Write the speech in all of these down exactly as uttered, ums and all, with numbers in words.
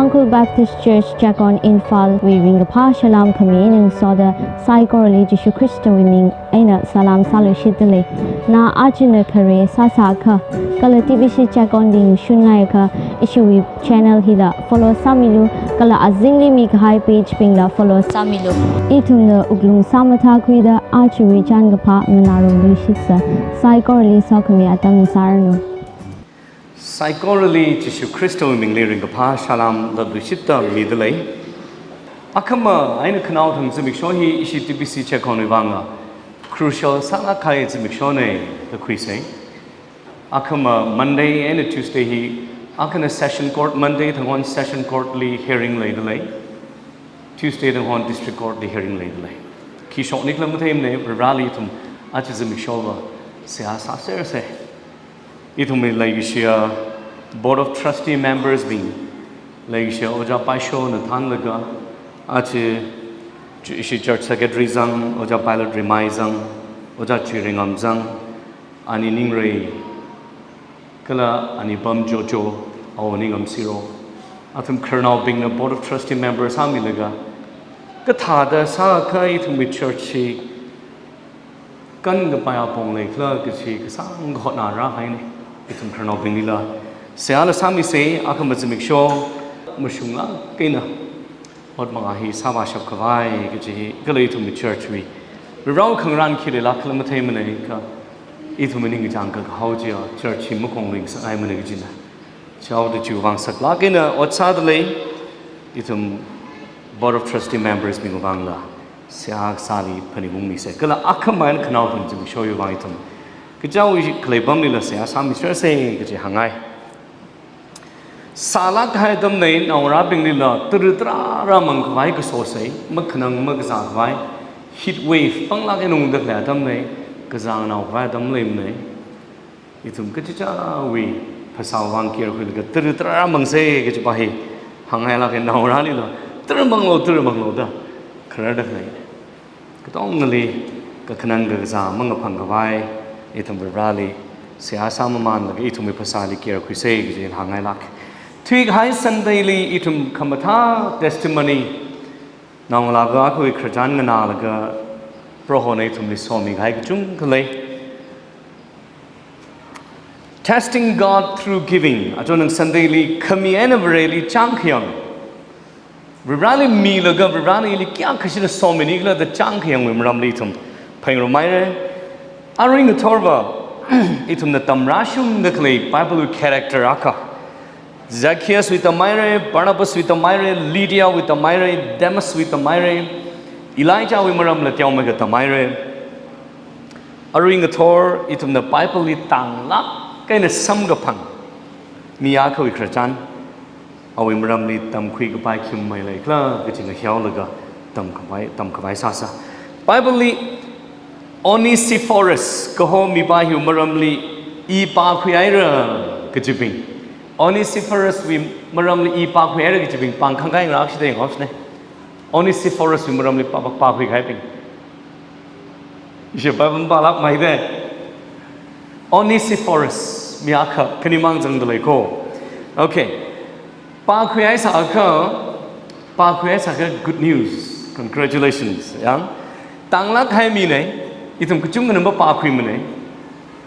Tangkhul Baptist Church Checkon Imphal wui ringkaphā salam khami eina ngasoda saikorali Jishu Khristawui ming eina salam sāluishitdalei. Na ajana khare sāsākha, kala T B C Checkon li shunngaiakha, ishiwui channel hila follow sāmilu, kala azingli mikahai page bingla follow sāmilu. Ithumna wuklung sāmathākhuida ajawui chānkaphā nganārum luishitsa. Saikorali sokhami atam sāranu. Saikorali Jishu Khristawui mingli ringkaphā salam latluishitta midalei. Akhama eina khanaothang zimiksho hi ishi T B C Checkon wui vanga crucial sālāk kahai zimikshona da khuisei. Akhama Monday eina Tuesday hi, akhana Session Court, Monday thang hon Session Court li hearing leidalei. Tuesday thang hon District Court li hearing leidalei. Khi shokni khala matheimana, Vareli ithum aja zimikshowa seihā sāsersa. Ithumli leikashiya Board of Trustee members bing, leikashiya Ojā Paishona thānlaga, aja chi-, ishi Church Secretary zang, Ojā Pilot Rimai zang, Ojā Chiringam zang, ani Ningrei, kala ani Pamchocho, Awo Ningam Siro. Athum khararnaobingna Board of Trustee members sāmilaga, kathāda sākha ithumwui church hi kankapai apong leikhala kachi kasāng hotnā rāhaina. Ithum khararnaobinglila seihāla sāmisa, akhama zimiksho mashunglāk eina ot manga hi sāvāshap khavai kaji hi, kala ithumwui church wui rao khangarān khi leilāk khala matheimana, kha ithumwui ningkachāng kakahao chiya church hi makhongring sāngaimana kajina. Chaoda chiwui vang saklāk eina ot sādalei, ithum Board of Trustee members bingwui vangla seihā kasāli phaningungmisa. Kala akhama eina khanaothang zimiksho hiwui vang ithum kachichāwui khalei pamlila seihā sāmisersa kaji hāngngai. Sālāk kahai atamna, naongarābinglila tara tarāra mang khavai kasosei, makhanang makazā khavai, heat wave panglāk eina ungda khalei atamna, kazāngnao khavai atam leimana. Ithum kachichāwui phasāwui vang care khuilaga tara tarāra mangsa kajipa hi hāngngailāka, naongarālila tara manglu, tara manglu da khararda khalei. Katongali kakhanang kakazā mangaphang khavai, ithum Vareli seihā sāmamānlaga ithumwui phasāli care khuisa kaji hāngngailāka. Thuikahai Sunday li ithum khamathā testimony, naongalāva akhawui khararchan nganālaga Prohona ithumli somikahai kachungkha lei. Testing God through giving. Achonnang Sunday li khami eina Vareli chāngkhayang, Vareli milaga Varena ili kayākha shida sominikhala da chāngkhayangwui maramli ithum phaningrumhaira. Arui ngathorva ithumna tamrāshungda khalei Bible wui character akha, Zacchaeus wui tamhaira, Barnabas wui tamhaira, Lydia wui tamhaira, Demas wui tamhaira, Elijah wui maramla teomeikha tamhaira. Arui ngathor ithumna Bible li tanglāk eina samkaphang mi akhawui khararchan, awui maramli tamkhui kapai khi mei leikhala kaji ngahiaolaga tamkhavai, tamkhavai sāsa. Bible li Onesiphorus kaho mipa hiwui maramli i pākhuihaira kajibing, Onesiphorus wui maramli i pākhuihaira kajibing pāng khangkai ngarā shida yanghaosei. Onesiphorus wui maramli pā, pā, pākhuikahaibing. Ishi Bible pālāk maida. Onesiphorus mi akha khani mang zangda lei ko. Okay. Pākhuihai sākha, pākhuihai sākha good news. Congratulations. Yang tanglāk kahai mina, ithum kachungkhana mapākhuimana.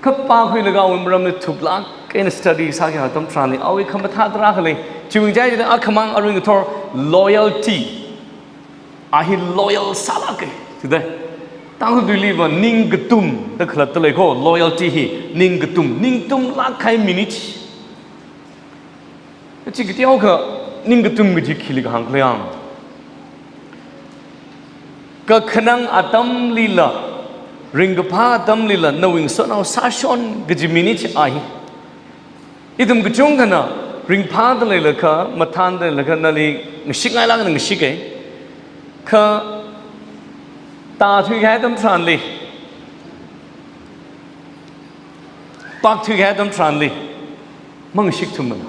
Kha pākhuilaga awui maramli thuklāk eina study sāki atam tharanli awui khamathā tarākha lei. Chiwui ngachaili akhamang arui ngathor loyalty. A hi loyal sālāka. Chida Tangkhul tuiliva ningkatum da khalatta lei ko, loyalty hi ningkatum, ningtumlāk kahai mina chi. Chi kateokha ningkatum kaji khili kahāng khala yang, kakhanang atamlila, ringkaphā atamlila nawui ngasotnao sāshon kaji mina chi a hi. Ithum kachungkhana ringphāda leilakha, mathānda leilakha nali ngashikngailāk eina ngashika. Kha tāthuikahai atam tharanli, pākthuikahai atam tharanli mangashikthumana.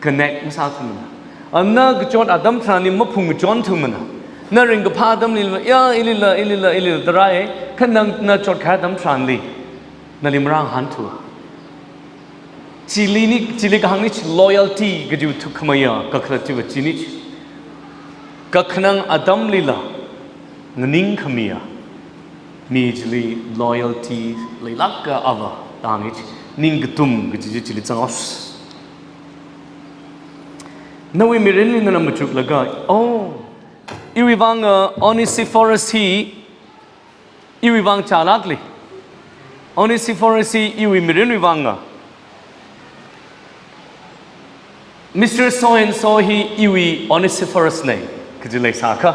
Connect masāthumana. Ana kachot atam tharanli maphungkachonthumana. Na ringkaphā atamli, ya, ilila, ilila, ilila da rāi, kha nana chotkahai atam tharanli nali marāngahānthua. Chili ni, chili kahāng ni chi loyalty kajiwui thukkhameiya kakhalat chiva chini chi. Kakhanang atamlila nganingkhamiya mi chili loyalty leilāka ava da hāngi chi. Ningkathum kaji chi chili zanghaosa. Nawui mirinli nana machuklaga, oh, iwui vang, uh, Onesiphorus hi iwui vang chālākli. Onesiphorus hi iwui mirinwui vang, uh, Mister So and so hi iwui Onesiphorus na, kaji leisākha.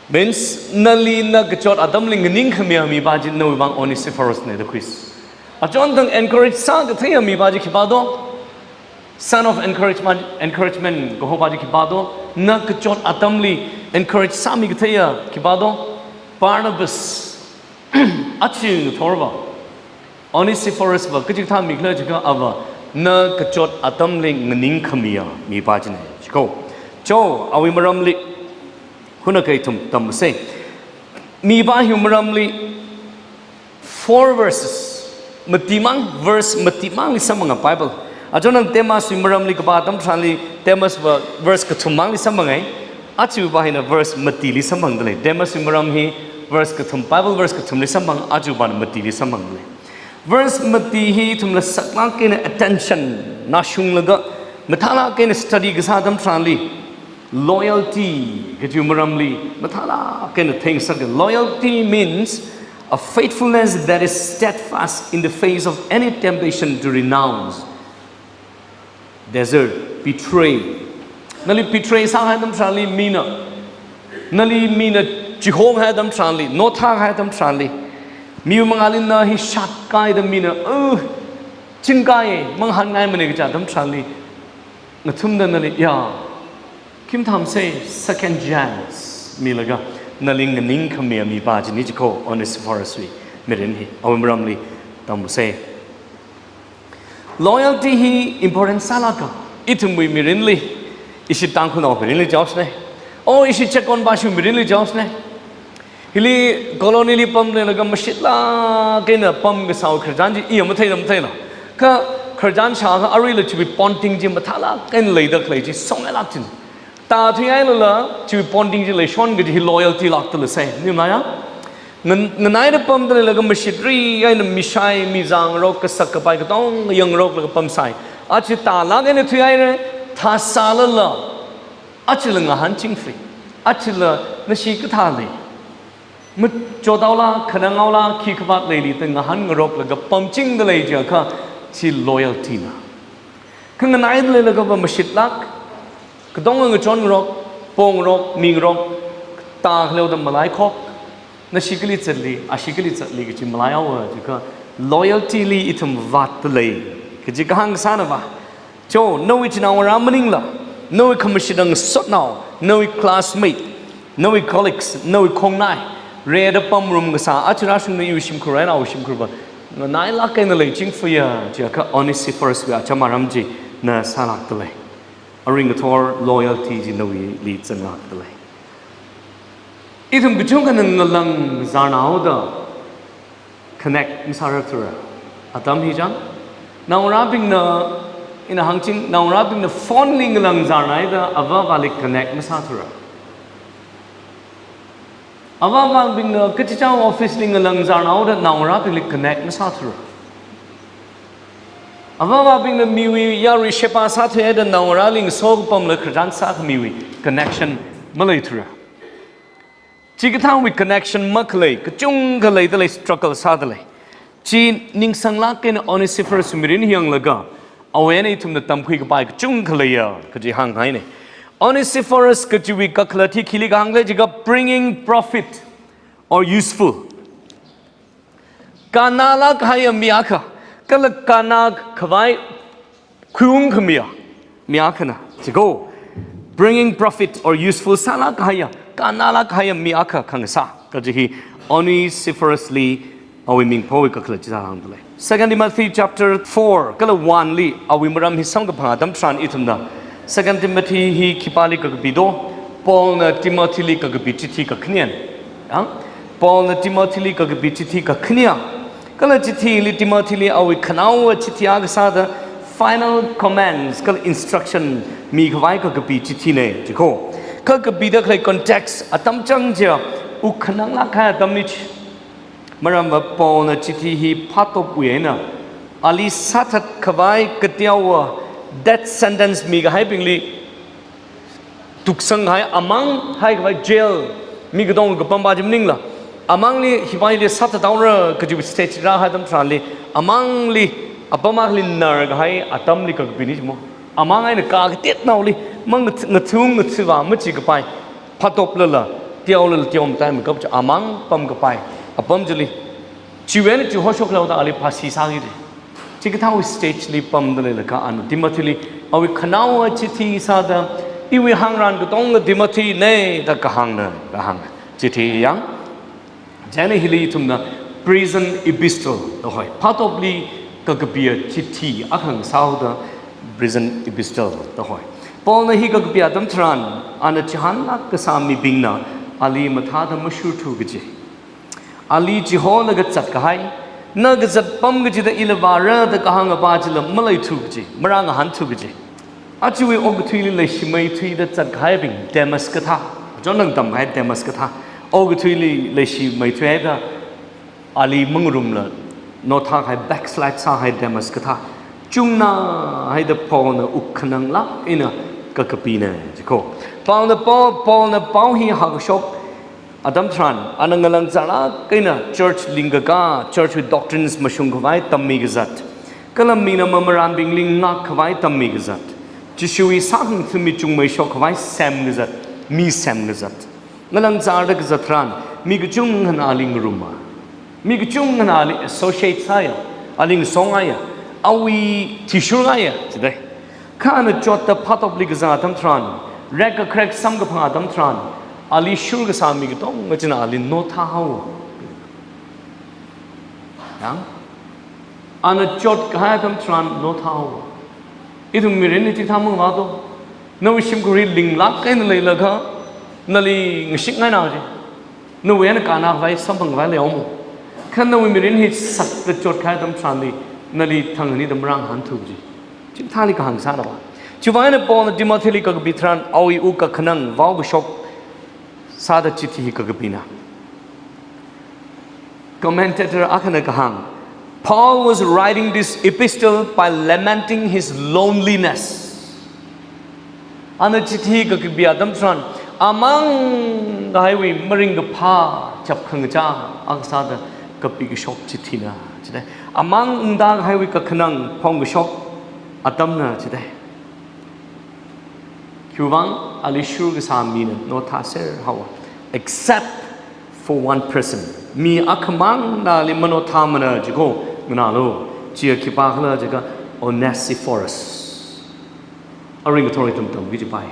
Means, nali na kachot atamli nganingkhamiya mipā chi nawui vang Onesiphorus na da khuisa. Achon thang encourage sākatheiya mipā chi khipā do? Son of encouragement, encouragement kaho pā chi khipā do? Na kachot atamli encourage sāmikatheiya khipā do? Barnabas. Achi ngathorva, Onesiphorus va kachikathā mikhala jiakha ava na kachot atamli nganingkhamiya mipā china jiko. Cho, awui maramli huna kaithum tamsei. Mipā hiwui maramli four verses, matimang, verse matimangli samphanga Bible. Achon thang Demas wui maramli kapā atam tharanli, Demas va verse kathummangli samphangai. Achiva hina verse matili samphangdalei. Demas wui maram hi verse kathum, Bible verse kathumli samphang, achiva matili samphangdalei. Verse mati hi ithumla saklāk eina attention nashunglaga, mathālāk eina study kasā atam tharanli, loyalty kajiwui maramli mathālāk eina theingasaka. Loyalty means a faithfulness that is steadfast in the face of any temptation to renounce, desert, betray. Nali betray sāhai atam tharanli mina, nali mina chihonhai atam tharanli, nothāhai atam tharanli, miwui mangāli na hi shatkāi da mina, uh, chingkāi, mangahānngaimana kaja atam tharanli, ngathumda nali, ya, khim thamsei, second chance milaga, nali nganingkhamiya mipā chini jiko, Onesiphorus wui mirin hi, awui maramli tamsei. Loyalty hi important sālāka. Ithumwui mirinli, ishi Tangkhulnao mirinli jaosne. O, ishi Chekonpashu mirinli jaosne. Hili colony li pamleilaga mashitlāk eina pamkasāwui khararchan chi iya matheila matheila. Kha khararchan shākha aruila chiwui bonding chi mathālāk eina leida khalei chi songailāk china. Tāthuihailala, chiwui bonding chi leishon kaji hi loyalty lākdalei sai. Ni maya? Ngan-, nganaida pamdaleilaga mashitri eina mishai, mizāngarok, kasak kapai katonga yangngaroklaga pamsai. Achi tālāk eina thuihaira, thāsālala, achila ngahānchingfei. Achila nashi kathā lei, machothaola, khananghaola, khi khavāt leili da ngahānngaroklaga pamchingdalei jiakha, chi loyalty na. Kha nganaidaleilaga va mashitlāk, katonga ngachonngarok, pongarok, mingarok, tākhaleoda malaikhok, nashi kali zatli, ashi kali zatli kaji malaihaowa jiakha, loyalty li ithum vātdalei kaji kahāng sāna va. Cho, nawui chinaongarā maningla, nawui khamashitnao ngasotnao, nawui classmate, nawui colleagues, nawui khongnai, rida pamrum kasā, achi rāshungda iwui shimkhur eina awui shimkhur va nganailāk eina leichingfaya jiakha Onesiphorus wui acham aram chi na sālākdalei. Arui ngathor loyalty chi nawuili zanglākdalei. Ithum kachungkhana ngalang zarnaoda connect masārar thura. Atam hi chang, naongarābingna, ina hāngching, naongarābingna phone li ngalang zarnaida avāvali connect masāthura. Avāvābingna kachichā office li ngalang zarnaoda naongarābingli connect masāthura. Avāvābingna miwui yarui sheba sāthuida naongarāli ngaso kapamla khararchan sākhamiwui connection maleithura. Chikathāwui connection makhalei kachungkha leidalei, struggle sādalei. Chi ningsanglāk eina Onesiphorus mirin hi yanglaga, awui eina ithumna tamkhui kapai kachungkha leiya kaji hānghaina. Onesiphorus kajiwui kakhalat hi khili kahāng lei jiakha bringing profit or useful. Kannalāk kahaiya mi akha, kala kanna khavai khuiung khamiya mi akhana. Chiko, bringing profit or useful sālāk kahaiya, kannalāk kahaiya mi akha khangasā kaji hi Onesiphorus li awui mingphawui kakhalat chila hāngdalei. Second Timothy chapter four, kala one li awui maram hi samkaphang atam tharan ithumna Second Timothy hi khipāli kakapi do, Paulna Timothyli kakapi chithi kakhaniyan. Yang, Paulna Timothyli kakapi chithi kakhaniya. Kala chithili Timothyli awui khanaowa chithi akha sāda final commands kala instruction mikhavai kakapi chithina jiko. Kakapida khalei context atam chang chiya, wuk khananglāk kahai atamli chi. Maramva Paulna chithi hi phatopwui eina, ali sāthat khavai kateowa death sentence mikahaibingli tuksang kahai, amang haikhavai jail, mi katonga kapam pa chi maningla, amangli hivaili sāthat haora kaji stage rāhai atam tharanli, amangli apam akhali narkahai atamli kakapina jimo. Amang eina kakatet naoli, mang ngat-, ngathung ngathuva machi kapai, phatoplala, teolala teomatai makap chi amang pamkapai apam chili, chiwui eina chi hoshok leoda ali phasi sāki ji. Chikathāwui stage li pamda leilakha ana Timothyli awui khanaowa chithi sāda, iwui hāngran katonga Timothy na da kahāngna, kahāng. Chithi yang, chieina hili ithumna prison epistle da hoi. Phatopli kakapiya chithi akha ngasāhaoda prison epistle da hoi. Paulna hi kakapi atam tharan, ana chihānlāk kasā mibingna ali mathāda mashurthu kaji. Ali chiholaga zatkahai, na kazat pam kachida ila vāra da kahāng apa chila maleithu kaji, marāngahānthu kaji. Achiwui okathuili leishimeithuida zatkahaibing, Demas kathā, chonang tamkahai Demas kathā, okathuili leishimeithuida ali mangarumla, nothākahai, backslide sākahai Demas kathā chungna haida Paulna wuk khananglāk eina kakapina jiko. Paulna pao, Paulna pao hi hākashok atam tharan, ana ngalangzarlāk eina church lingkaka, church wui doctrines mashung khavai tammi kazat, kala mina mamarānbingli ngākkhavai tammi kazat, Jishuwui sākhangatha mi chungmeishok khavai sem kazat, mi sem kazat. Ngalangzarda kazat tharan, mi kachungkhana ali ngaruma. Mi kachungkhana ali associate sāya, ali ngasongaya, awui thishurngaiya, chidai. Kha ana chotda phatopli kazang atam tharan, rek kakharek samkaphang atam tharan, ali shurkasā mi katonga china ali nothāhaowa. Yang? Ana chotkahai atam tharan nothāhaowa. Ithum mirin hi chithā mangvāto. Nawui shimkhurli linglāk eina leilakha, nali ngashikngaina ji. Nawui eina kannakhavai samphangkhavai leihaomo. Kha nawui mirin hi sakta chotkahai atam tharanli, nali thangni da marāngahānthu ji. Chithāli kahāng sāna ba. Chiwui vang eina Paulna Timothyli kakapi tharan awui wuk kakhanang vaokashok sāda chithi hi kakapina. Commentator akhana kahāng, Paul was writing this epistle by lamenting his loneliness. Ana chithi kakapi atam tharan, amang kahaiwui maringkaphā chapkhangachā akha sāda kapikashok chithina, chida. Amang ungda kahaiwui kakhanang phongkashok atamna, chida. Khiwuivang ali shurkasā mina nothāser haowa, except for one person. Mi akhamangna ali manothāmana jiko, nganālu. Chiya khipākhala jiakha Onesiphorus. Aring kathor ithum tamki jipai.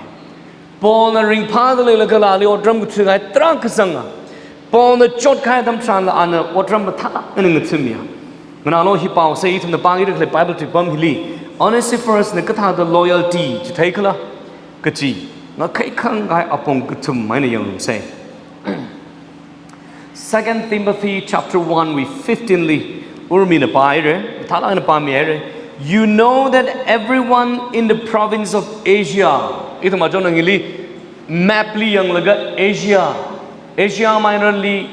Paulna ringphāda leilakhala ali otram kathukahai tarākha zanga. Paulna chotkahai atam tharanla ana otram mathālāk eina ngathamiya. Nganālu, hi paosei ithumna pāngira khalei Bible tuipam hili, Onesiphorusna kathāda loyalty chitheikhala kachi, ngakhaikhangkahai apong kathum eina yangrumsei. Second Timothy chapter one wui fifteen li, urmina pāhaira, mathālāk eina pāmihaira. You know that everyone in the province of Asia, ithum achonang hili, map li yanglaga Asia, Asia Minor li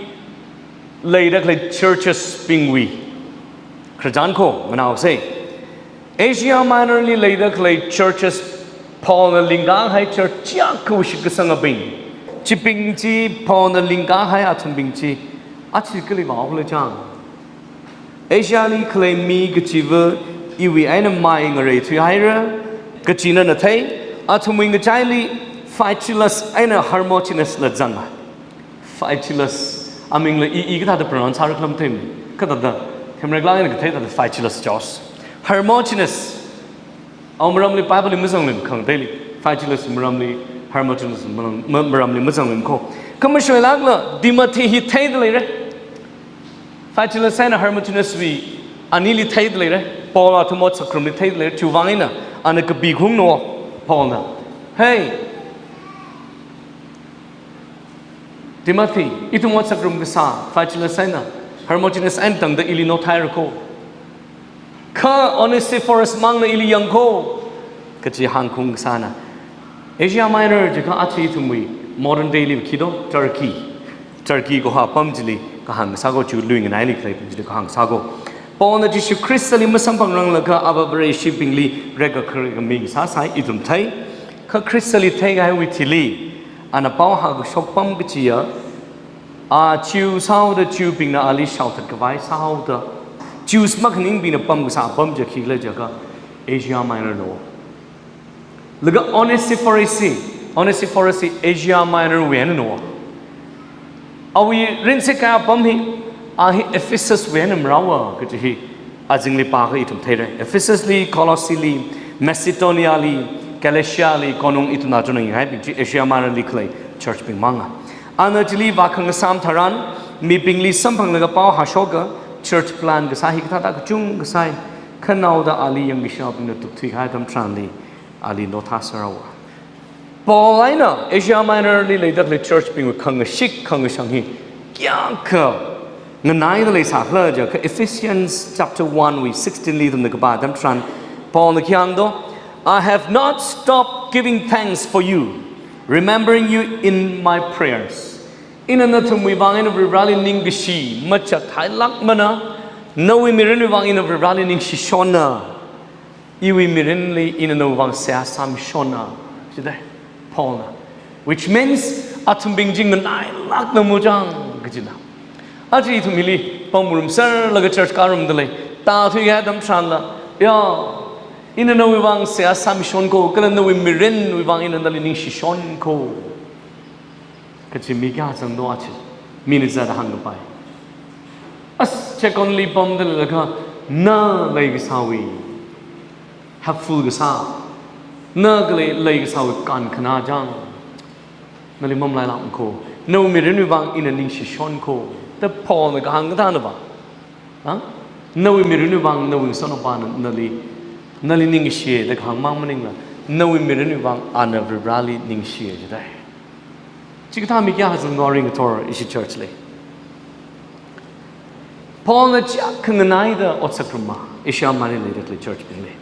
leida khalei churches bingwui khararchan kho nganāhaosei. Asia Minor li leida khalei churches, Paulna lingkahai church chiyākhawui shitkasangabing, chibing chi, Paulna lingkahai athumbing chi, achi kali vāhaola chang. Asia li khalei mi kachiva iwui eina mai ngareithuihaira, kachina nathei, athumwui ngachaili Figelus eina Hermogenes la zanga. Figelus, amingla i, i kathāda pronounce sāra khala matheimana. Kathāda, themreklāk eina kathei thāda Figelus jos. Hermogenes, awui maramli Bible li mazangluim khangateili. Figelus maramli, Hermogenes maram-, ma-, maramli mazangluim kho. Kha mashoilākla, Timothy hi theida leira. Figelus eina Hermogenes wui anili theida leira. Paul athum ot sākharumli theida leira. Chiwuivang eina, ana kapi khaungna, Paulna. Hey, Timothy, ithum ot sākharum kasā, Figelus eina Hermogenes eina tangda ili nothāhaira kho. Kha Onesiphorus mangna ili yangko, kachi hāngkhaung kasāna. Asia Minor jiakha achi ithumwui modern day li khi do, Turkey. Turkey kaho apam chili kahāng kasāko, chiwui lui nganaili khalei apam chili kahāng kasāko. Paulna Jishu Khristali masamphangranglaga avā vareshibingli rekakharek mi kasā sai ithum thei. Kha Khristali theikahaiwui thili, ana pao hākashok apam kachiya, a Jew sāhaoda Jewbingna ali shaothat khavai sāhaoda, Jews makhaningbingna pamkasā apam chi khikhala jiakha Asia Minor no. Laga Onesiphorus hi, Onesiphorus hi Asia Minor wui eina no. Awui rinsikhai apam hi, a hi Ephesus wui eina marao kachi hi azingli pākha ithum theira. Ephesus li, Colossae li, Macedonia li, Galatia li, konung ithumna chunang yanghaibing chi Asia Minor li khalei church bing manga. Ana chili vākhangasam tharan, mibingli samphanglaga pao hāshoka, church plant kasā hi kathāda kachungkha sai, khanaoda ali yangkashebingna tukthuikahai atam tharanli, ali nothasāra haowa. Paul eina Asia Minor li leida khalei church bingwui khangashik khangashang hi kayākha nganaida leisākhala jiakha Ephesians chapter one wui sixteen li ithumna kapā atam tharan Paulna khi hāng do, "I have not stopped giving thanks for you, remembering you in my prayers." Ina nathumwui vang eina Varivarali ningkashi machathailākmana, nawui mirinwui vang ina Varivarali ningshishonna. Iwui mirinli ina nawui vang seihā sāmishonna, jidalei Paulna. Which means, athumbing chi nganailākna machang kajina. Aja ithum hili pamngarumserlaga church kārumda lei, tāthuikahai atam tharanla, ya, ina nawui vang seihā sāmishonko, kala nawui mirinwui vang ina nali ningshishonko. Kachi mi kayā zangdo achi, mina zada hāngkapai. As check on li pamda leilaga, na leikasāwui, helpful kasā, na khalei leikasāwui kankhanā chang, nali mamalailākmako, nawui mirinwui vang ina ningshishonko, da Paulna kahāng kathāna va. Ha? Nawui mirinwui vang nawui ngasotnaopana nali, nali ningshiya da kahāng mang maningla, nawui mirinwui vang ana Varivarali ningshiya jidalei. Chikathā mi kayā zangdo ringkathor ishi church li. Paulna chiyākha nganaida ot sāngaruma, Asia Minor li leida khalei church bingli.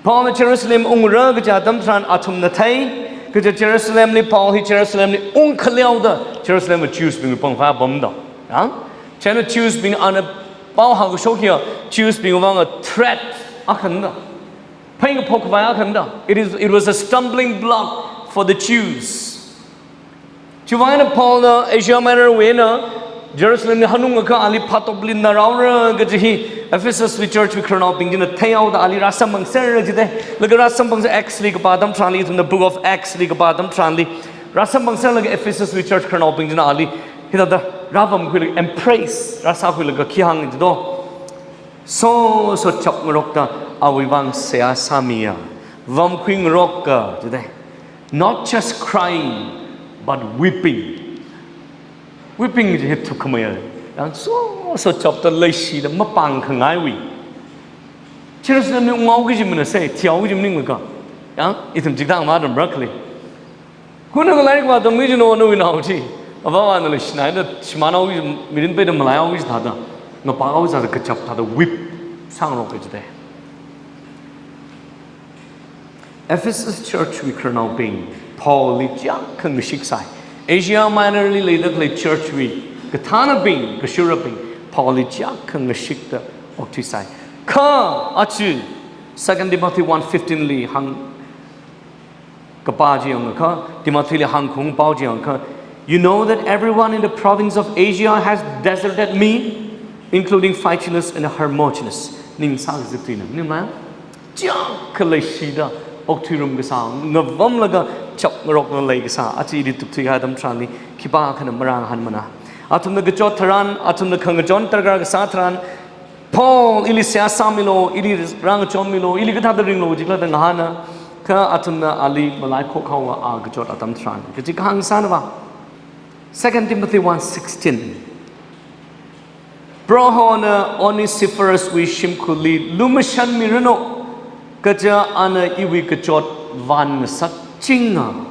Paulna Jerusalem ungra kaja atam tharan athumna thei, kaja Jerusalem li Paul hi Jerusalem li ungkhaleoda, Jerusalem li Jews bing pangvā pamda. Ya? China Jews bing ana pao hāngkashok hiya, Jews bing vang a threat akhana. Phaingaphok khavai akhana. It is, it was a stumbling block for the Jews. Chiwui vang eina Paulna Asia Minor wui eina Jerusalem li hanungakha ali phatopli naraora kaji hi Ephesus wui church wui khararnaobing china theihaoda ali rāsamphangser jidalei. Laga rāsamphangser Acts li kapā atam tharanli, ithumna Book of Acts li kapā atam tharanli, rāsamphangserlaga Ephesus wui church khararnaobing china ali hithāda rāvamkhuilaga embrace rāsākhuilaga khi hāng jido. Soso chapngarokta awui vang seihā sāmiya, vamkhuingaroka jidalei. Not just crying, but weeping. Weeping ji hi thukkhameiya. Yang soso chapta leishida mapāngkhangaiwui. Jerusalem li unghaoki kaji maningla, thihaoki kaji maningla ka. Yang ithum chikathā mataram rakli. Kha nana lairik vātamki kajina nawui nao chi. Avāvana leishinaida shimānhaoki kaji, mirin peida malaihaoki kaji thāda, ngapāhaoki kaji thāda kachap thāda weep sāngaroka jidalei. Ephesus church wui khararnaobing Paul li chiyākha ngashiksai. Asia Minor li leida khalei church wui kathānabing, kashurabing, Paul li chiyākha ngashikta okthuisai. Kha aja Second Timothy one fifteen li hāng kapā chi yangakha, Timothy li hāngkhaung pao chi yangakha, "You know that everyone in the province of Asia has deserted me, including Phygelus and Hermogenes." Ning sākaziptuina, ning ma? Chiyākha leishida okthuirum kasā, ngavamlaga chapngarokna leikasā, aja ili tukthuikahai atam tharanli, khipākhana marāngahānmana. Athumna kachot tharan, athumna khangachon darkar kasā tharan, Paul, ili seihā sāmilo, ili rāngachonmilo, ili kathāda ringlo, jikla da ngahāna, kha athumna ali malaikhok haowa a kachot atam tharan. Kaji kahāng sāna va. Second Timothy one sixteen. Prohona Onesiphorus wui shimkhurli lumashanmiranu, kaja ana iwui kachot vāngasakchinga.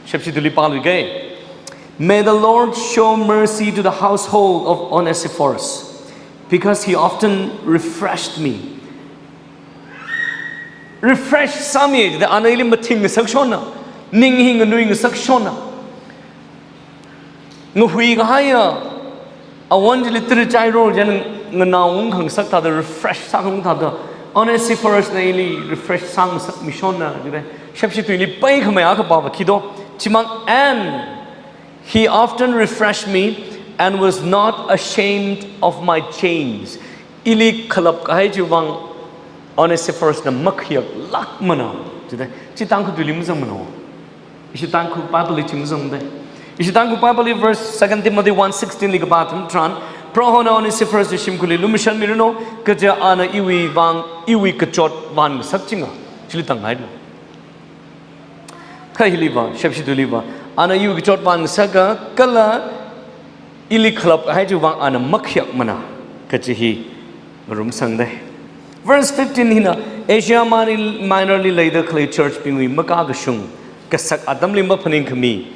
Shepshi tuli pāluike. May the Lord show mercy to the household of Onesiphorus, because he often refreshed me Refresh sāmi, da ana ili mathing ngasakshonna, ning hi nganui ngasakshonna. Ngahui kahaiya, awon chili tiri chairo jen nganao ung khangasak thāda, refresh sākhangasak thāda, Onesiphorus na ili refresh sāngasakmishonna, jida. Shepshi tuili pai khamei akha pāva khi do. Chimang, and he often refreshed me and was not ashamed of my chains. Ili khalap kahai chiwuivang Onesiphorus na makhayaklākmana, jida. Chi Tangkhul tuili mazangmana. Ishi Tangkhul Bible li chi mazangda. Ishi Tangkhul Bible li verse Second Timothy one sixteen li kapā atam tharan, Prohona Onesiphorus shimkhurli lumashanmiranu, kaja ana iwui vang, iwui kachot vāngasak chinga. Chili tanghai do. Kha hiliva, shepshi tuiliva, ana iwui kachot vāngasaka, kala ili khalap kahai chiwuivang ana makhayakmana, kaji hi ngarumsangda. Verse fifteen hina, Asia Minor, Minor li leida khalei church bingwui makakashung, kasak atamli maphaningkhami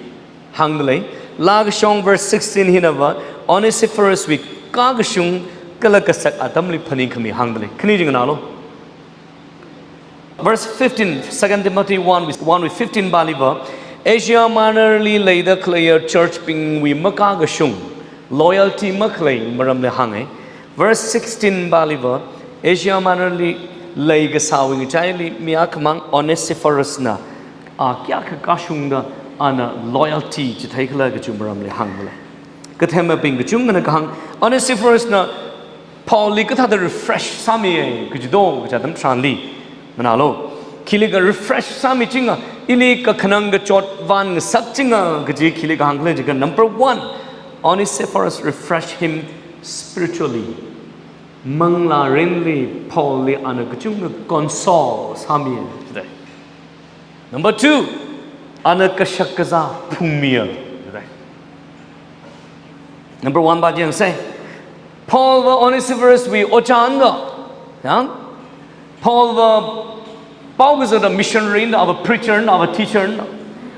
hāngda lei. Laa kashong verse sixteen hinava, Onesiphorus wui kakashung kala kasak atamli phaningkhami hāngda lei. Khani jing nalo. Verse fifteen, Second Timothy one wui, one wui fifteen pāliva, Asia Minor li leida khaleiya church bingwui makakashung, loyalty makhalei maramli hānga. Verse sixteen pāliva, Asia Minor li leikasāwui ngachaili mi akhamang Onesiphorus na, a kayākha kashungda ana loyalty chitheikhala kachi maramli hāngda lei. Kathemabing kachungana kahāng, Onesiphorus na Paul li kathāda refresh sāmiya, kaji do, kaja atam tharanli. Nganālu. Khili ka refresh sāmi chinga, ili kakhanang kachot vāngasak chinga, kaji khili kahāng khala jiakha, number one, Onesiphorus refresh him spiritually. Manglārinli Paul li ana kachungkha console sāmiya, jida. Number two, ana kashak kazā phungmiya, jida. Number one va jiang sai. Paul va Onesiphorus wui ojā anga. Yang? Paul va pao kazata missionary na, ava preacher na, ava teacher na.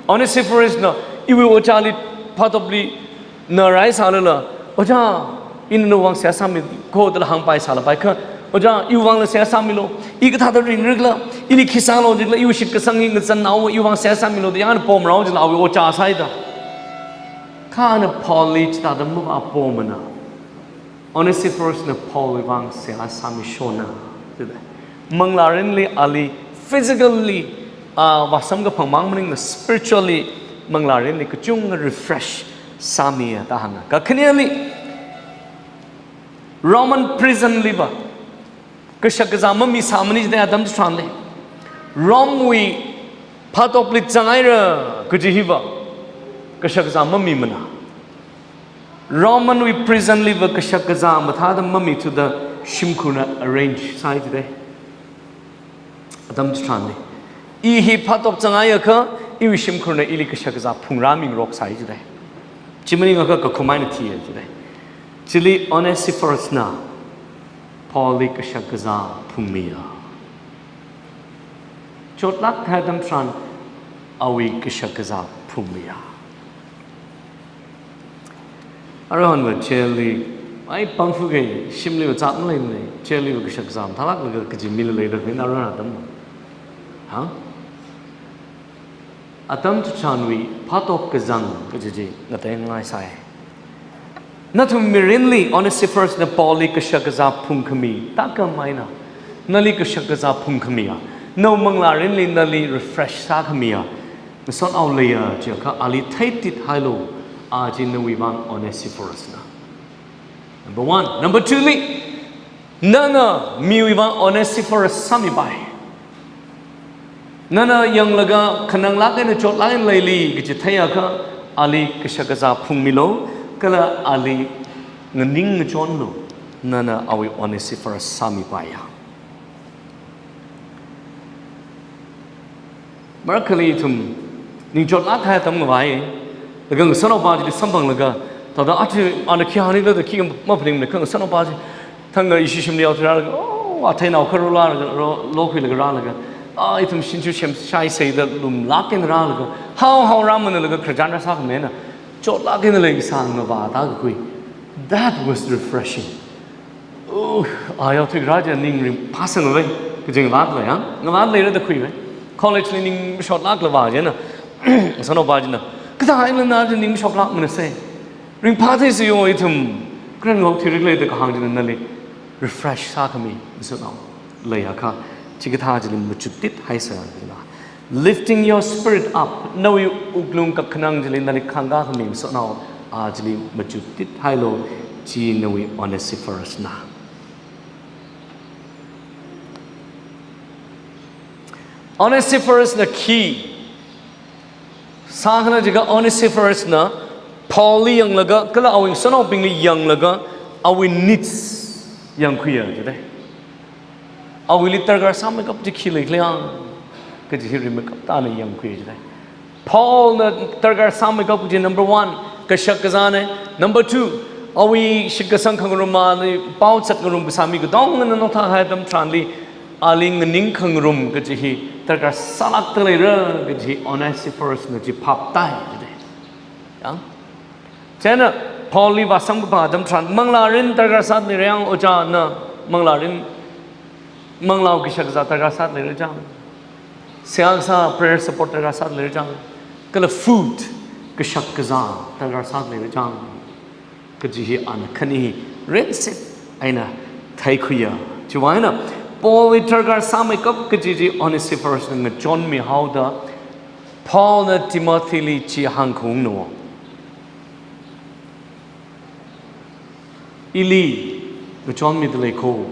Onesiphorus na, iwui ojāli phatopli na rai sālala, "Ojā, ina nawui vang seihā sāmi ko," dala hāngpai sālapai kha, "Ojā, iwui vangla seihā sāmilu. I kathāda ringrikla, ili khi sālu jikla, iwui shitkasang hi ngazannaowa, iwui vang seihā sāmilu," da yangna pomrao jila awui ojā sāhaida. Kha ana Paul li chithāda mavāpomana. Onesiphorus na Paul wui vang seihā sāmishonna, jida. Manglārinli ali physically, a, vāsamkaphang mang maningla spiritually manglārinli kachungkha refresh sāmiya da hānga. Kakhaneli, Roman prison liva kashak kazā mamisāmana jida atam chitharanli. Rome wui phatopli zanghaira kaji hiva kashak kazā mamimana. Roman wui prison liva kashak kazā mathāda mamithuda shimkhurna arrange sāi jida. Atam chitharanli. I hi phatop zanghaiakha, iwui shimkhurna ili kashak kazā phungrāmingarok sāi jida. Chi maningakha kakhum eina thiya jida. Chili Onesiphorus na Paul li kashak kazā phungmiya. Chotlāk kahai atam tharan awui kashak kazā phungmiya. Aruihonva jail li, ai pangfuke, shimliva zat maleimana, jail liva kashak kazā mathālāklaga kaji mila leida khalei aruihon atam. Ha? Atam chitharanwui phatop kazang kaji chi ngateingaisae. Nathum mirinli Onesiphorus na Paul li kashak kazā phungkhami, thākhamei eina nali kashak kazā phungkhamiya, nawui manglārinli nali refresh sākhamiya, ngasotnao leiya chiakha ali theitithailu, a chi nawui vang Onesiphorus na. Number one. Number two li, nana miwui vang Onesiphorus sāmipai. Nana yanglaga khananglāk eina chotlāk eina leili kaji theiakha, ali kashak kazā phungmilu, kala ali nganing ngachonlu, nana awui Onesiphorus sāmipaiya. Marākhali ithum ningchotlāk kahai atam ngavai, laga ngasotnaopa chili samphanglaga, thāda achi ana khi hāngnikhala da khi maphaningmana kha ngasotnaopa chi thangkha ishi shimli yaothui rālaga, oh, atheinao kharā rālaga, ro-, lokhuilaga rālaga, ah, ithum shinchu shemshai seida lumlāk eina rālaga, hao hao rāmana laga khararchan rāsākhamei eina, chotlāk eina leikasā ngavāda kakhui. That was refreshing. Oh, a yaothui rā chi ning ringphāsangvai. Kaji ngavāt lei, ha? Ngavāt leira da khuimei. College li ning mashotlākla vā china. Sano vā china. Kathā eina na china ning mashoklākmana se. Ringphā thei si yo ithum. Karen ngok thirik lei da kahāng china nali refresh sākhami, ngasotnao. Leiakha, chikathā chili machuttit haisa. Lifting your spirit up. Nawui wuklung kakhanang chili nali khangkā khami, ngasotnao. A chili machuttit hailu, chi nawui Onesiphorus na. Onesiphorus na khi sākhana jiakha Onesiphorus na Paul li yanglaga, kala awui ngasotnaobingli yanglaga, awui needs yangkhuiya jidai. Awuili darkar sāmeikap chi khi leikhala yang, kaji hi rimeikapta ana yangkhuiya jidai. Paul na darkar sāmeikap kaji number one, kashak kazāna. Number two, awui shitkasang khangarumli, pao chat ngarum kasā mi katongana notha kahai atam tharanli, ali nganing khangarum kaji hi darkar sālākta leira kaji hi Onesiphorus na chi phaptāi jidai. Yang? China Paul li vāsam kapā atam tharan, manglārin darkar sāda leira yang, ojā na manglārin, manglāwui kashak kazā darkar sāda leira chang. Seihā kasā prayer support darkar sāda leira chang. Kala food, kashak kazā darkar sāda leira chang. Kaji hi ana khani hi rinsit eina theikhuiya. Chiwui eina Paul li darkar sāmeikap kaji chi Onesiphorus na ngachonmi haoda, Paul na Timothy li chi hāngkhaungna. Ili ngachonmida lei kho.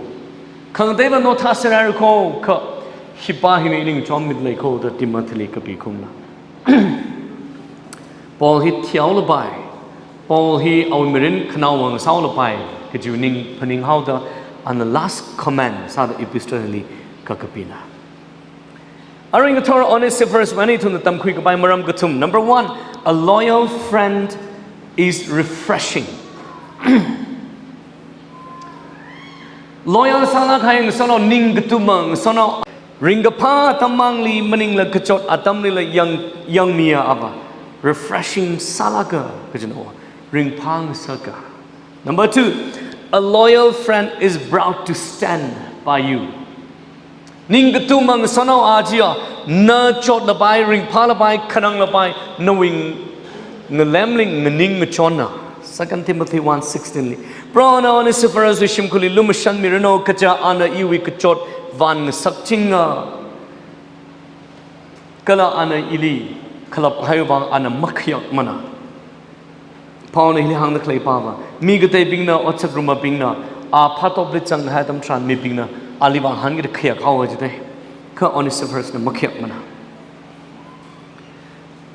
Khangateiva notha serhai kho, kha hipa hina ili ngachonmida lei kho da Timothy li kapikhaungna. Paul hi thihaolapai, Paul hi awui mirin khanaowa ngasaolapai, kajiwui ning phaning haoda ana last comment sāda epistle li kakapina. Arui ngathor Onesiphorus wui eina ithumna tamkhui kapai maram kathum. Number one, a loyal friend is refreshing. Loyal sālāk kahai ngasotnao, ning katuma ngasotnao, ringkaphā atam mangli maningla kachot atamlila yang, yangmiya ava. Refreshing sālāka kajina, ringphā ngasaka. Number two, a loyal friend is proud to stand by you. Ning katuma ngasotnao a chiya, na chotlapai, ringphālapai, khananglapai, nawui ngalemli nganing ngachonna. Second Timothy one sixteen li. Prohona Onesiphorus wui shimkhurli lumashanmiranu, kaja ana iwui kachot vānngasak chinga. Kala ana ili khalap kahaiwui vang ana makhayakmana. Paulna hili hāngda khalei pava, mi kateibingna, otsak rumabingna, a phatopli zanghai atam tharan mibingna ali vāngahānkida khayak haowa jidai. Kha Onesiphorus na makhayakmana.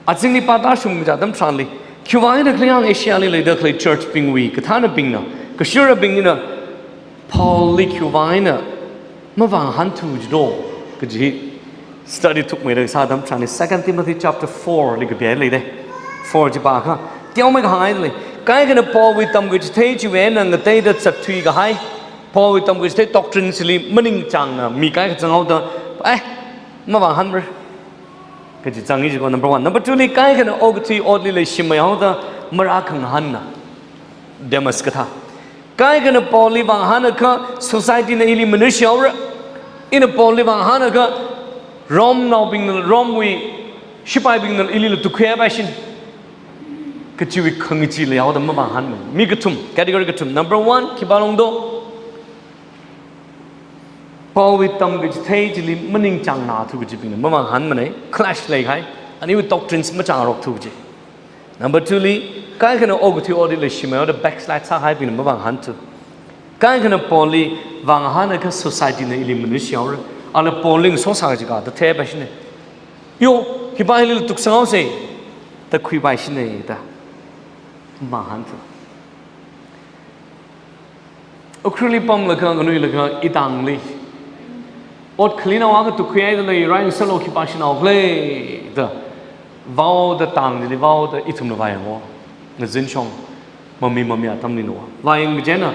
Azingli pātāshung kaja atam tharanli, khiwui vang eina khalayang Asia li leida khalei church bingwui kathānabingna, kashurabingna, Paul li khiwui vang eina mavāngahānthu jido, kaji hi study thukmeida kasā atam tharanli Second Timothy chapter four li kapihaida lei. Four chi pākha, teomeikha hānghai lei. Kaikhana Paul wui tamkachithei chiwui eina ngateida zatthui kahai, Paul wui tamkachithei doctrine chili maningchāngna mi kaikha zanghaoda, eh, mavāngahānmara kaji zangi jiko, number one. Number two li, kaikhana okathui otli leishimei haoda marākhangahānna. Demas kathā. Kaikhana Paul li vāngahānakha society na ili manushihaora. Ina Paul li vāngahānakha Rome naobingna, Rome wui shipaibingna ilila tukhuipaishina. Kajiwui khangachee leihaoda mavāngahānmana. Mi kathum, category kathum. Number one, khipā longdo? Paul wui tamkachithei chili maningchāngnathu kajibingna mavāngahānmana, clash leikahai, ana iwui doctrines machāngarokthu kaji. Number two li, kaikhana okathui otli leishimei haoda backslide sākahaibingna mavāngahānthu. Kaikhana Paul li vāngahānakha society na ili manushihaora. Ala Paul li ngasosā kaji kathā theipaishina. Yo, khipā hili tuksanghaosa da khuipaishina da mavāngahānthu. Ukhrulli pamlaga, nganuilaga, itangli ot khalinao akha tukhuihaida lei, rai ngasalo, khipā shanaokhala da vaoda, tangli vaoda ithumna vāyango. Ngazinshong, mami mami atamli no. Vāyang kajina,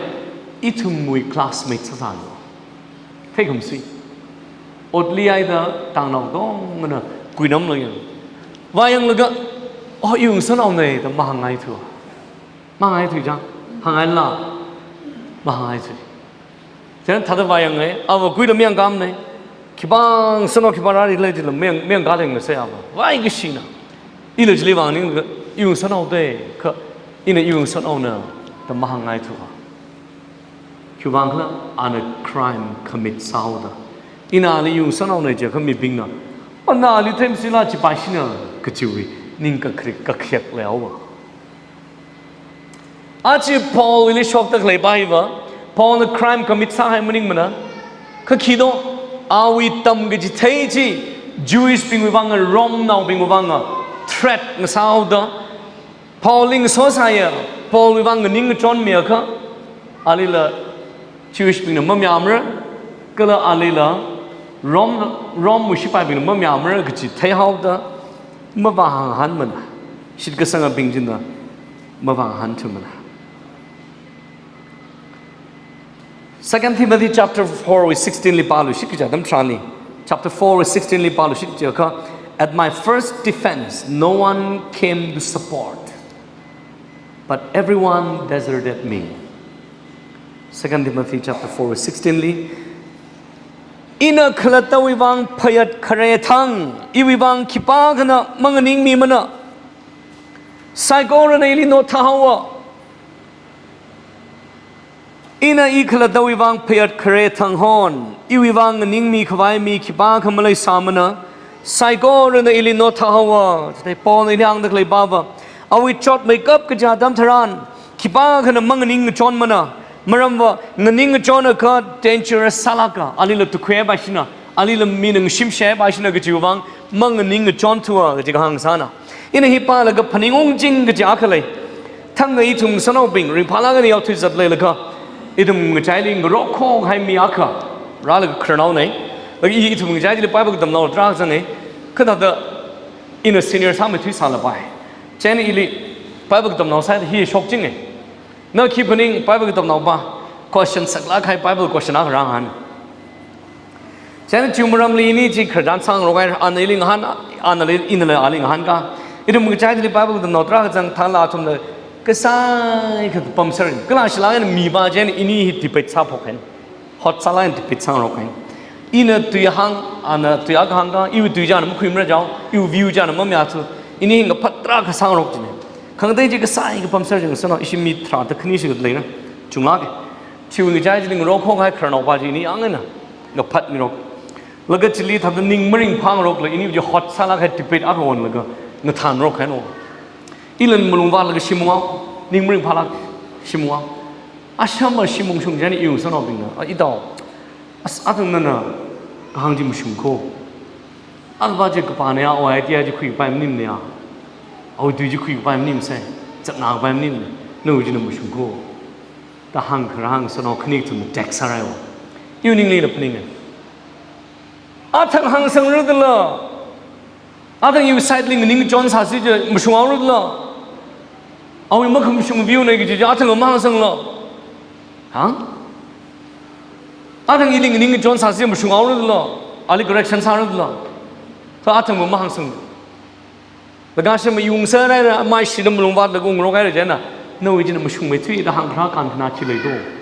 ithumwui classmate sāsāno. Theikhami si. Otli haida tangnao katongana kuinamlo yang. Vāyanglaga, oh, iwui ngasanaona da mahāngngaithu. Mahāngngaithu chang, hāngngailu, mahāngngaithu. Chieina thāda vāyanga, ava kuila mayangkāmana. Khipā ngasotnao khipā rāri khala chila mayang, mayang kāleng ngasai ava. Vai kashina. Ila chili vang ning, iwui ngasotnao de, kha ina iwui ngasotnaona da mahāngngaithuwa. Khiwuivang khala ana crime commit sāhaoda. Ina ali iwui ngasotnaona jiakha mibingna, ana ali themsila chipaishina kachiwui ning kakrik kakhiak leihaowa. Aja Paulli shokda khalei pā hiva, Paulna crime commit sāhai maningmana. Kha khi do, awui tamkachithei chi, Jewish bingwui vang, Rome naobingwui vang threat ngasāhaoda, Paulli ngasosāya, Paulwui vang nganing ngachonmiakha, alila Jewish bingna mamayāmara, kala alila Rome, Rome wui shipaibingna mamayāmara kachi theihaoda, mavāhānmana. Shitkasangabing china mavāhānthumana. Second Timothy chapter four verse sixteen li pālu shikcha atam tharanli. Chapter four verse sixteen li pālu shikcha kha, "At my first defense, no one came to support, but everyone deserted me." Second Timothy chapter four verse sixteen li, ina khalattawui vang phayat khare thang, iwui vang khipākhana manganingmimana. Saikorana ili nothahaowa. Ina i khalattawui vang phayat khare thang hon, iwui vang nganingmi khavai mi khipākha maleisāmana. Saikorana ili nothahaowa. Chithei Paulna ili hāngda khalei pāva, awui chotmeikap kaja atam tharan, khipākhana manganing ngachonmana. Maramva, nganing ngachonakha dangerous sālāka, alila tukhuipaishina, alila mina ngashimshaipaishina kajiwui vang manganing ngachonthuwa kaji kahāng sāna. Ina hi pālaga phaningung ching kaji akha lei. Thang ithum ngasotnaobing, ringphālāk eina yaothui zatleilakha, ithum ngachaili ngarokkhok kahai mi akha rālaga khararnaonei. Laga i, ithum ngachai chili Bible katamnao tarākha zangnei. Kha thāda ina senior sāmeithui sālapai. Chieina ili Bible katamnao sāda hi shokchingnei. Na khi phaning, Bible katamnao pā, question saklāk kahai Bible question akha rāngahān. Chieina chiwui maramli ini chi khararchan sāngarok kahai, ana ili ngahān, anali, inala ali ngahānka. Ithum ngachai chili Bible katamnao tarākha zang tharanla athumla kasai kha pamser. Kala shilāk eina mipā chieina ini hi debate sāphok haina. Hot sālāk eina debate sāngarok haina. Ina tui hāng, ana tui akha hāngka, iwui tui china makhuimara jihaowa, iwui view china mamayāthu. Ini hi ngaphat tarākha sāngarok china. Khangatei chi kasai kha pamser chi ngasotnao, ishi mi tharāda khani shikha leira. Chunglāka. Chiwui ngachai chili ngarokkhok kahai khararnao pā chi ini yāng eina ngaphatmirok. Laga chili thāda ning maringphāngarokla ini chi hot sālāk kahai debate akha onlaga ngathanrok haina. Ila malung vātlaga shim unghao, ning maringphālāk shim unghao. Ashama shim ungshung chieina iwui ngasotnaobingna, a, itao, as, athang nana kahāng chi mashung kho. Akha pā chi kapāna ya, awui idea chi khuikapai maningmana ya. Awui tui chi khuikapai maningmasei. Zatngapai maningmana. Nawui china mashung kho da hāngkharā ngasotnao khani kathum text sārai haowa. Iwui ninglila phaninga. Athang hāngsangra dala, athang iwui side li nganing ngachon sāsi chi mashunghaora dala, awui makhamashung view nei kaji chi athang mahāngsangla. Hāng? Athang ili nganing ngachon sāsi mashunghaora dala, ali correction sāra dala. Kha athang mahāngsang. Laga shim ungserhaira, maishida malung vātlaga ungrok haira chieina, nawui china mashungmeithui da hāngkharā kankhana khi leido.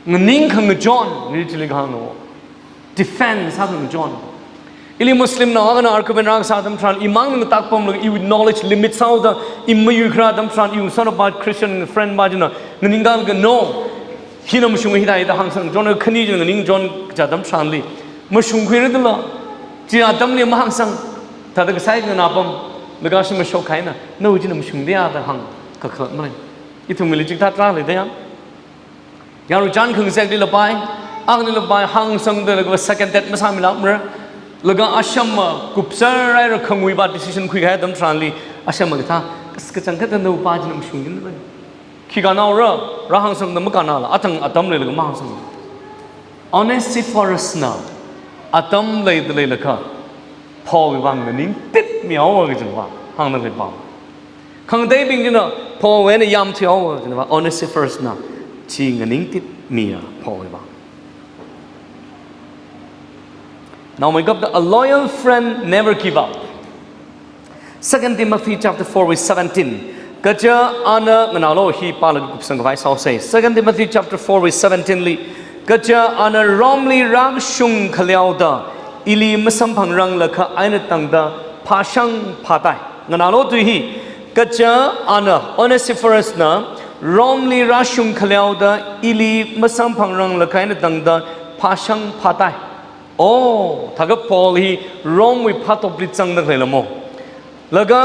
Nganing khangachon, ni chili kahāngna. Defense khangachon. Ili Muslimnao akhana argument rāsā atam tharan, imang ngatakpamlaga iwui knowledge limit sāhaoda, i mayuikhara atam tharan, iwui ngasotnao pā Christian friend pā china nganingkalaga no. Hina mashunga hithāda hāngsang, chon khani china nganing chon kaja atam tharanli mashungkhuira dala, chi atamli mahāngsang, thāda kasai nganāpam, laga shim mashok kahaina, nawui china mashungda ya da hāngkakhalat malei. Ithumwuili chikathā tarā leida ya. Yaruichan khangazekli lapai, akhali lapai, hāngsangda laga second thought masāmilākmara. Laga ashama kupser haira khangui pā decision khuikahai atam tharanli, ashama kathā, kas kachangkhatta nawui pā china mashungki dala. Khi kannaora, rāhāngsangda makannala, athang atam leilaga mahāngsang. Onesiphorusna atam leida leilakha, Paulwui vang nganingtitmihaowa kajina hāngda leipam. Khangateibing china Paulwui eina yamthuihaowa kajina, Onesiphorusna chi nganingtitmiya Paulwui vang. Naomeikapta, a loyal friend never give up. Second Timothy chapter four verse seventeen. Kaja ana nganālu hi pālaga kupsang khavai sāhaosei. Second Timothy chapter four verse seventeen li, Kaja ana Romeli rāshung khaleoda ili masamphangrang lakha eina tangda phāshang phātai. Nganālu tui hi, kaja ana Onesiphorusna Romeli rāshung khaleoda ili masamphangrang lakha eina tangda phāshang phātai. Oh, thākha Paul hi Romewui phatopli zangda khaleilamo. Laga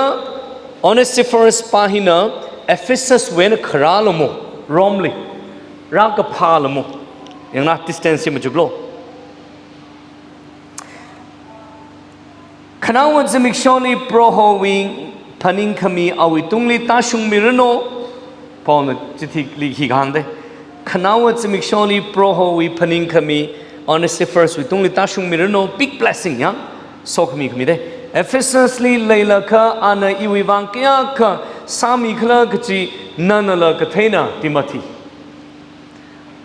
Onesiphorus pā hina Ephesuswui eina kharālamo, Romeli rākaphālamo. Yangna distance hi machuklu. Khanaowa zimiksholi Prohowui phaningkhami awui tungli tāshungmiranu. Paulna chithili hi kahāngda. Khanaowa zimiksholi Prohowui phaningkhami Onesiphoruswui tungli tāshungmiranu, big blessing ya. Sokhami khamida. Ephesusli leilakha ana iwui vang kayākha sāmikhala kaji nanala katheina, Timothy.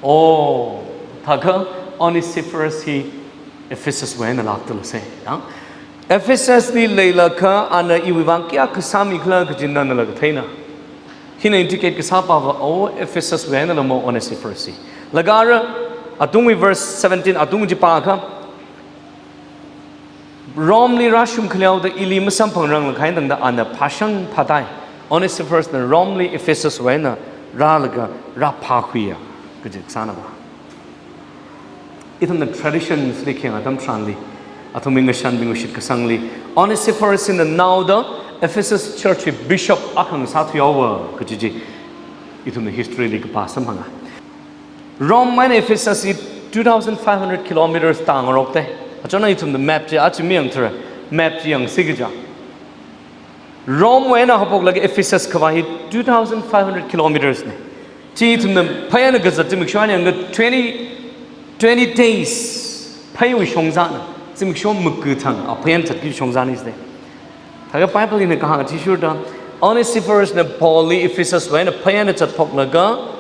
Oh, thākha Onesiphorus hi Ephesuswui eina lākta lase, ya. Ephesusli leilakha ana iwui vang kayākha sāmikhala kaji nanala katheina. Hina indicate kasāpava, oh, Ephesuswui einalamo Onesiphorus hi. Laga ara atungwui verse seventeen atung chi pākha, Romeli rāshung khaleoda ili masamphangrang lakha eina tangda ana phāshang phātai. Onesiphorusna Romeli Ephesuswui eina rālaga rāphākhuiya kaji sānava. Ithumna traditionsli khayang atam tharanli, athumwui ngashanbingwui shitkasangli, Onesiphorus hina naoda Ephesus churchwui bishop akha sāthuihaowa kaji chi ithumna historyli kapā samphanga. Rome eina Ephesus hi two thousand five hundred kilometers tāngarokta. Achona ithumna map chi achi mayangthura, map chi yangsi kaja. Romewui eina haophoklaga Ephesus khavā hi two thousand five hundred kilometers na. Chi ithumna phei eina kazat zimiksho eina yangakha twenty, twenty days pheiwui shongzana. Zimiksho makathang aphei eina zatki shongzana side. Thākha Bible hina kahāng athishurda, Onesiphorusna Paulli Ephesuswui eina phei eina zatphoklaga,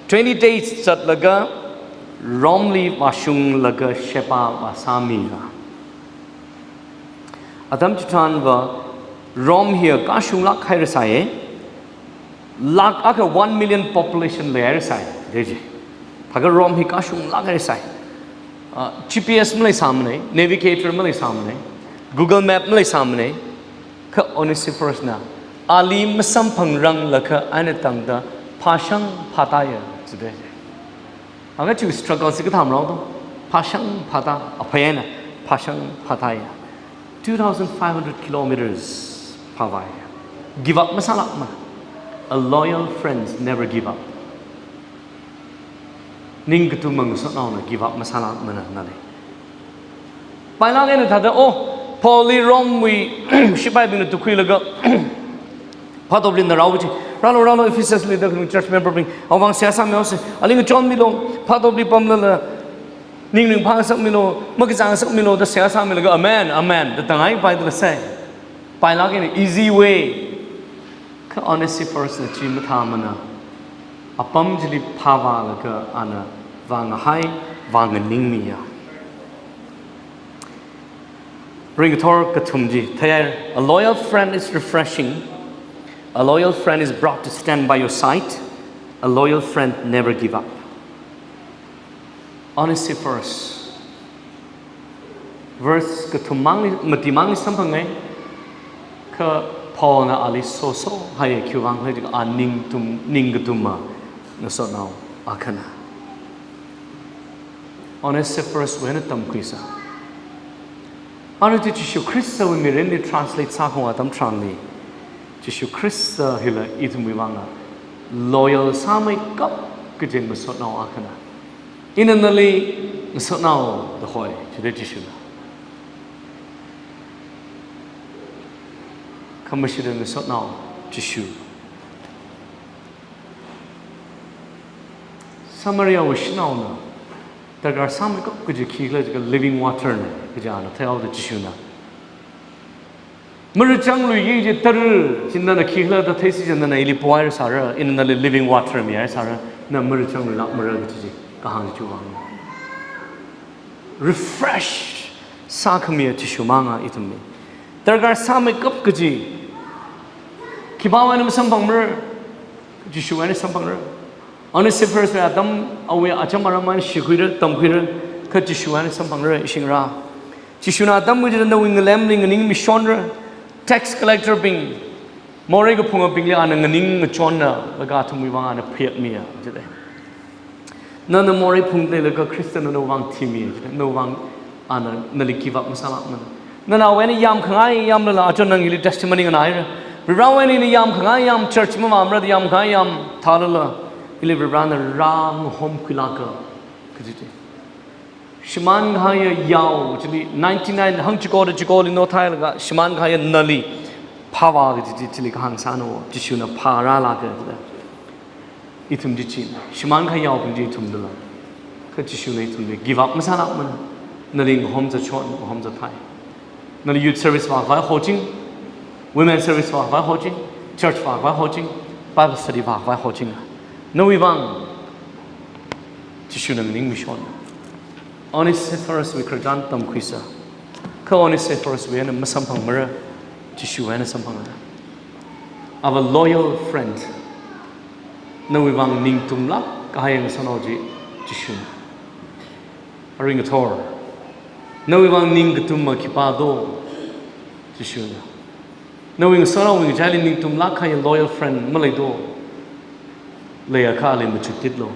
twenty days zatlaga, Romeli vāshunglaga sheba vāsāmiya. Atam chitharanva Rome hi kashunglāk hairasai, lakh akha one million population leihairasai, de ji. Thākha Rome hi kashunglāk hairasai. Ah, G P S maleisāmana, navigator maleisāmana, Google Map maleisāmana, kha Onesiphorusna ali masamphangrang lakha eina tangda phāshang phātaiya, jide. Aga chu struggle si kathā marao to. Phāshang phāta, aphei eina phāshang phātaiya. Two thousand five hundred kilometers phāvai. Give up masālākmana. A loyal friends never give up. Ningkathum ngasotnaona give up masālākmana nali. Pailāk eina thāda, oh, Paulli Romewui shipaibingna tukhuilaga, phatopli na rao chi, rālu, rālu, Ephesusli da khanuwui church memberbing, awui vang seihā sāmihaosa, ali ngachonmilu, phatopli pamlala, ning ringphāngasakmilu, makazāngasakmilu, da seihā sāmilaga, amen, amen, da tangai pai da lase. Pailāk eina easy way. Kha Onesiphorusna chi mathāmana, apam chili phāvālaga ana vāngahai, vānganingmiya. Ringkathor kathum chi theihaira, a loyal friend is refreshing, a loyal friend is brought to stand by your side, a loyal friend never give up. Onesiphorus. Verse kathum mangli, mati mangli samphangai, kha Paulna ali soso haiya khiwui vang khala jiakha a ningtum, ningkathuma ngasotnao akhana. Onesiphoruswui eina tamkhuisa. Arui chi Jishu Khristawui mirinli translate sākhaung atam tharanli, Jishu Khrista hila ithumwui vanga loyal sāmeikap kaji ngasotnao akhana. Ina nali ngasotnao da hoi, jide Jishuna. Khamashida ngasotnao Jishu. Samariawui shanaona darkar sāmeikap kaji khikhala jiakha living water na, kaji ana theihaoda Jishuna. Marachang lui kaji tara chi nana khikhala da theisi chieina nana ili pohairasāra, ina nali living water mihairsāra, na marachang luilākmara kaji chi kahāng chiwui vang. Refresh sākhamiya Jishu manga ithumli. Darkar sāmeikap kaji, khipāwui eina masamphangmara, Jishuwui eina samphangra. Onesiphoruswui atam awui acham aram eina shikhuira, tamkhuira, kha Jishu eina samphangra, ishingra. Jishuna atam kachida nawui ngalemli nganingmishonra, tax collector bing, morei kaphungabingli ana nganingmachonna, laga athumwui vang ana phayakmiya, jida. Nana morei phungda leilaga Khristana nawui vang thimiya, jida, nawui vang ana nali give up masālākmana. Nana awui eina yamkhangai yamlala, achon nang hili testimony nganāhaira. Varivarawui eina ili yamkhangai yam, church mavāmara da yamkhangai yam thālala, ili Varivarana rāngahomkhuilāka, kaji chi. Shimānkahaiya yao chili ninety-nine hangchiko da chikoli nothailaga, shimānkahaiya nali phāvā kaji chi, chili kahāng sāna, Jishuna phārālāka jida. Ithum chi chi, shimānkahai yaobing chi ithumdala. Kha Jishuna ithumli give up masālākmana. Nali ngahomzachon, ngahomzathai. Nali youth service vākhavai hoching, women service vākhavai hoching, church vākhavai hoching, Bible study vākhavai hoching. Nawui vang Jishuna nganingmishon. Onesiphoruswui khararchan tamkhuisa. Kha Onesiphoruswui eina masamphangmara, Jishu eina samphanga. Our loyal friend. Nawui vang ningtumlāk kahai ngasānao chi Jishuna. Arui ngathor, nawui vang ning katumma khipā do? Jishuna. Nawui ngasānaowui ngachaili ningtumlāk kahai loyal friend malei do? Leiakha ali machuktit lo.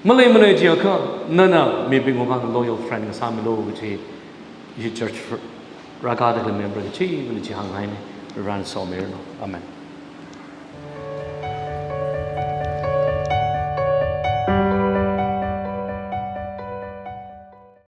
Malei malei jiakha, nana mibingwui vang loyal friend ngasāmilu kaji, ishi church rākada khalei member kachivali chi hānghaina, Varivarana somiranu. Amen.